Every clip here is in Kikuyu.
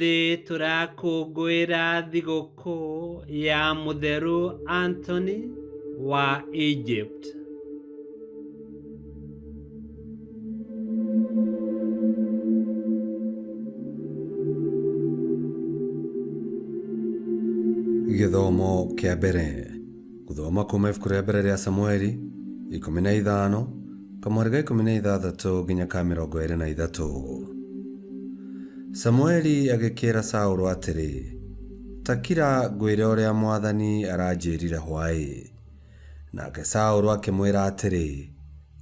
Ũmũthĩ tũrakũngũĩra thigũkũ ya Mũtheru Anthony wa Egypt. Gĩthomo kĩa mbere. Gũthoma kuuma ibuku rĩa mbere rĩa Samueli 15 kamũhari ga 16 nginya ka 23. Samueli agĩkĩĩra Saũlũ atĩrĩ, Ta kira ngwĩre ũrĩa mwathani aranjĩrire hwaĩ. Nake Saũlũ akĩmwĩra atĩrĩ,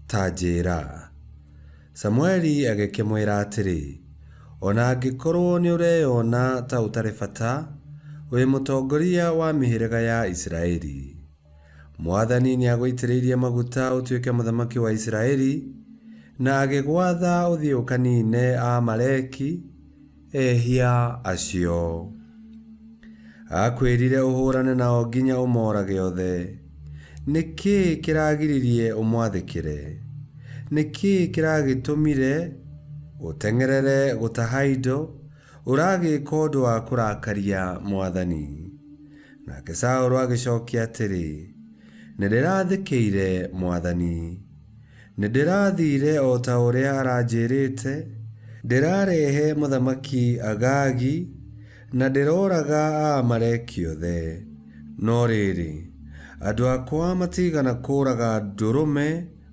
Ta njĩĩra. Samueli agĩkĩmwĩra atĩrĩ, O na angĩkorũo nĩ ũreyona ta ũtarĩ bata, wĩ mũtongoria wa mĩhĩrĩga ya Isiraeli. Mwathani nĩagũitĩrĩirie maguta ũtuĩke mũthamaki wa Isiraeli, na agĩgwatha ũthiĩ ũkaniine Aamaleki, ehia acio. Aakwĩrire ũhũũrane nao nginya ũmoorage othe. Nĩ kĩĩ kĩragiririe ũmwathĩkĩre? Nĩ kĩĩ kĩragĩtũmire ũteng'erere gũtaha indo, ũragĩka ũndũ wa kũrakaria mwathani? Nake Saũlũ agĩcokia atĩrĩ, Nĩ ndĩrathĩkĩire mwathani. Nĩ ndĩrathiire o ta ũrĩa aranjĩrĩte, ndĩrarehe mũthamaki Agagi, na ndĩroraga Aamaleki othe. No rĩrĩ, andũ akwa matiigana kũũraga ndũrũme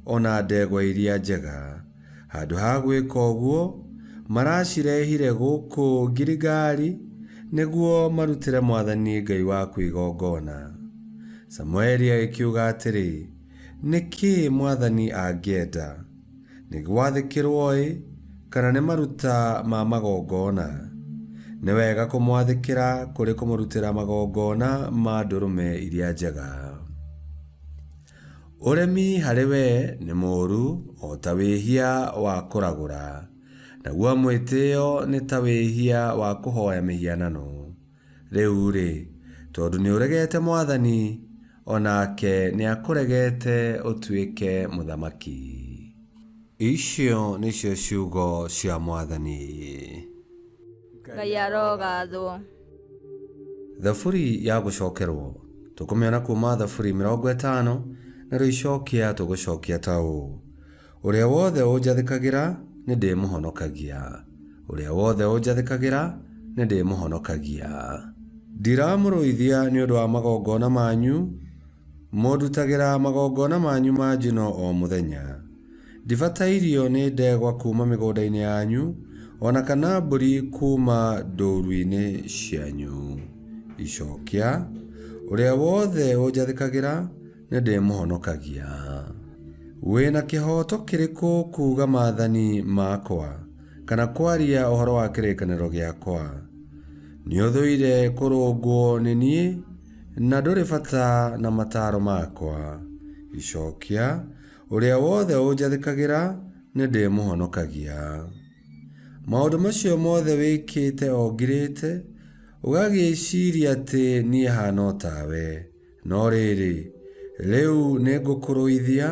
o na ndegwa iria njega. Handũ ha gwĩka ũguo, maracirehire gũkũ Giligali nĩguo marutĩre mwathani Ngai waku igongona. Samũeli agĩkiuga atĩrĩ, Nĩ kĩĩ mwathani angĩenda? Nĩ gwathĩkĩrwo-ĩ, kana nĩ maruta ma magongona? Nĩ wega kũmwathĩkĩra kũrĩ kũmũrutĩra magongona ma ndũrũme iria njega. Ũremi harĩ we nĩ mũũru o ta wĩhia wa kũragũra, naguo mwĩtĩo nĩ ta wĩhia wa kũhoya mĩhianano. Rĩu-rĩ, tondũ nĩũregete mwathani, o nake nĩakũregete ũtuĩke mũthamaki. Icio nĩcio ciugo cia mwathani. Ngai arogathwo. Thaburi ya gũcokerwo tũkũmĩona kuuma Thaburi 50 narĩo icokia tũgũcokia ta ũũ: Ũrĩa wothe ũnjathĩkagĩra nĩ ndĩmũhonokagia, ũrĩa wothe ũnjathĩkagĩra nĩ ndĩmũhonokagia. Ndiramũrũithia nĩ ũndũ wa magongona manyu, mũndutagĩra magongona manyu ma njino o mũthenya. Ndibatairio nĩ ndegwa kuuma mĩgũnda-inĩ yanyu, o na kana mbũri kuuma ndũũru-inĩ cianyu. Icokia, Ũrĩa wothe ũnjathĩkagĩra nĩ ndĩmũhonokagia. Wĩ na kĩhooto kĩrĩkũ kuuga maathani makwa, kana kwaria ũhoro wa kĩrĩkanĩro gĩakwa? Nĩũthũire kũrũngwo nĩ niĩ, na ndũrĩ bata na mataaro makwa. Icokia, Ũrĩa wothe ũnjathĩkagĩra nĩ ndĩmũhonokagia. Maũndũ macio mothe wĩkĩte o ngirĩte, ũgagĩĩciria atĩ niĩ haana o tawe. No rĩrĩ, rĩu nĩngũkũrũithia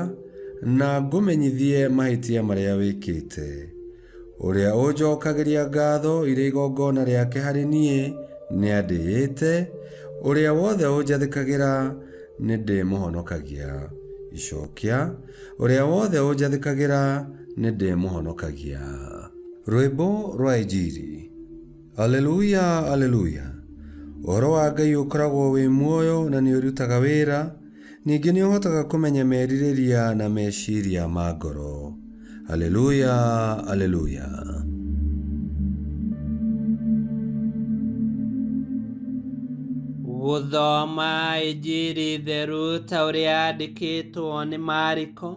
na ngũmenyithie mahĩtia marĩa wĩkĩte. Ũrĩa ũnjokagĩria ngatho irĩ igongona rĩake harĩ niĩ nĩandĩĩte, ũrĩa wothe ũnjathĩkagĩra nĩndĩmũhonokagia. Icokia, Ũrĩa wothe ũnjathĩkagĩra nĩndĩmũhonokagia. Rwĩmbo rwa Injiri. Aleluya, aleluya. Ũhoro wa Ngai ũkoragwo wĩ muoyo na nĩ ũrutaga wĩra, ningĩ nĩ ũhotaga kũmenya merirĩria na meciria ma ngoro. Aleluya, aleluya. Gũthoma Injiri theru ta ũrĩa yandĩkĩtwo nĩ Mariko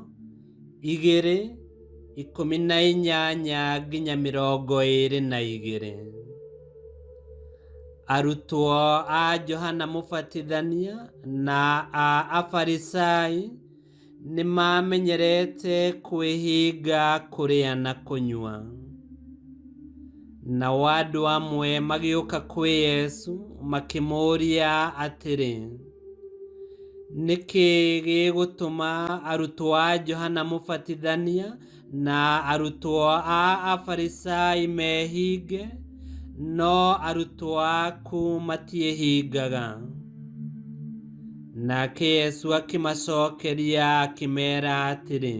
2:18 nginya 22. Arutwo a Johana Mũbatithania na a Afarisai nĩ maamenyerete kwĩhinga kũrĩa na kũnyua. Nao andũ amwe magĩũka kwĩ Yesu makĩmũũria atĩrĩ, Nĩ kĩĩ gĩgũtũma arutwo a Johana Mũbatithania na arutwo a Afarisai mehinge, No arutwo aku matiĩhingaga. Nake Yesu akĩmacokeria akĩmeera atĩrĩ,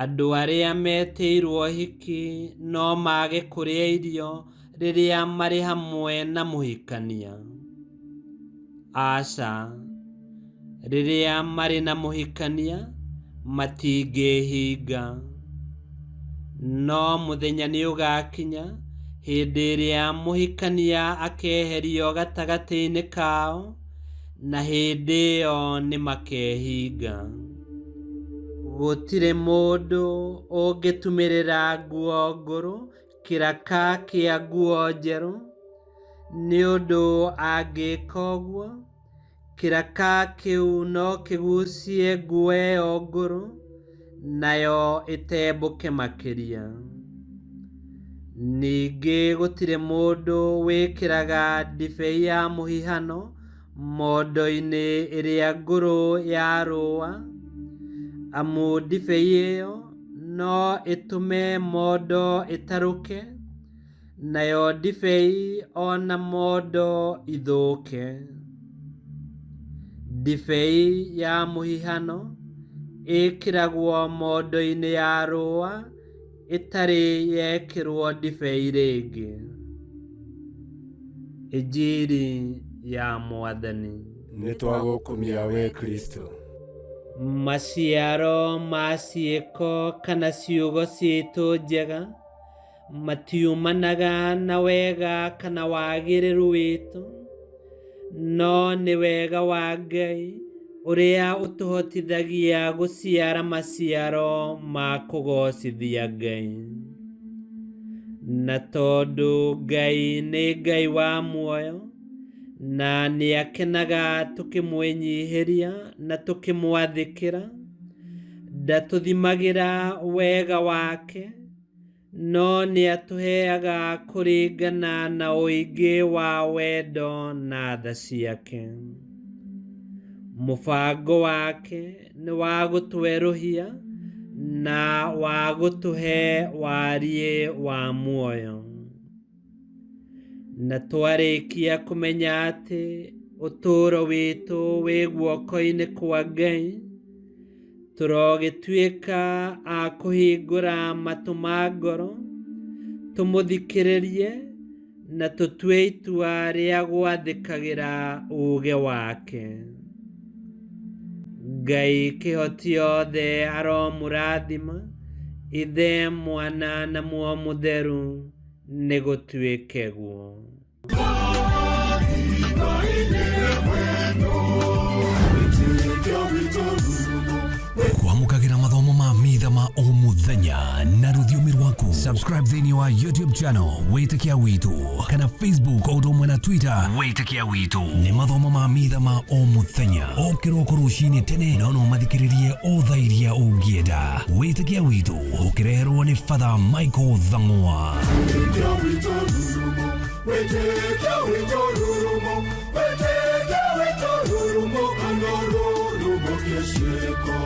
andũ arĩa metĩirwo ũhiki no mage kũrĩa irio rĩrĩa marĩ hamwe na mũhikania? Aca, rĩrĩa marĩ na mũhikania matingĩĩhinga. No mũthenya nĩũgakinya hĩndĩ ĩrĩa mũhikania akeherio gatagatĩ-inĩ kao, na hĩndĩ ĩyo nĩmakehinga. Gũtirĩ mũndũ ũngĩtumĩrĩra nguo ngũrũ kĩraka kĩa nguo njerũ, nĩ ũndũ angĩka ũguo, kĩraka kĩu no kĩgucie nguo ĩyo ngũrũ, nayo ĩtembũke makĩria. Ningĩ gũtirĩ mũndũ wĩkĩraga ndibei ya mũhihano mondo-inĩ ĩrĩa ngũrũ ya rũũa, amu ndibei ĩyo no ĩtũme mondo ĩtarũke, nayo ndibei o na mondo ithũke. Ndibei ya mũhihano ĩkĩragwo mondo-inĩ ya rũũa ĩtarĩ yekĩrwo ndibei rĩngĩ. Injiri ya Mwathani. Nĩtwagũkumia we Kristo. Maciaro ma ciĩko kana ciugo citũ njega matiumanaga na wega kana wagĩrĩru witũ, no nĩ wega wa Ngai ũrĩa ũtũhotithagia gũciara maciaro ma kũgoocithia Ngai. Na tondũ Ngai nĩ Ngai wa muoyo, na nĩakenaga tũkĩmwĩnyihĩria na tũkĩmwathĩkĩra, ndatũthimagĩra wega wake, no nĩatũheaga kũringana na ũingĩ wa wendo na tha ciake. Mũbango wake nĩ wa gũtwerũhia na wa gũtũhe wariĩ wa muoyo. Na twarĩkia kũmenya atĩ ũtũũro witũ wĩ guoko-inĩ kwa Ngai, tũrogĩtuĩka a kũhingũra matũ ma ngoro, tũmũthikĩrĩrie na tũtue itua rĩa gwathĩkagĩra uuge wake. Ngai kĩhoti othe aromũrathima, Ithe, Mwana na Muoyo Mũtheru, nĩgũtuĩke guo. Kwamũkagĩra mathomo ma mitha ma o mũthenya na rũthiomi rwaku. Subscribe thĩinĩ wa YouTube channel Wĩtĩkia Witũ kana Facebook o ũndũ ũmwe na Twitter Wĩtĩkia Witũ. Nĩ mathomo ma mitha ma o mũthenya o kĩroko rũcinĩ tene, no no mathikĩrĩrie o thaa iria ũngĩenda. Wĩtĩkia Witũ ũkĩreherwo nĩ Father Michael Thang'wa. Wĩtĩkia witũ rurumo, wĩtĩkia witũ rurumo, kana rurumo kĩciĩko.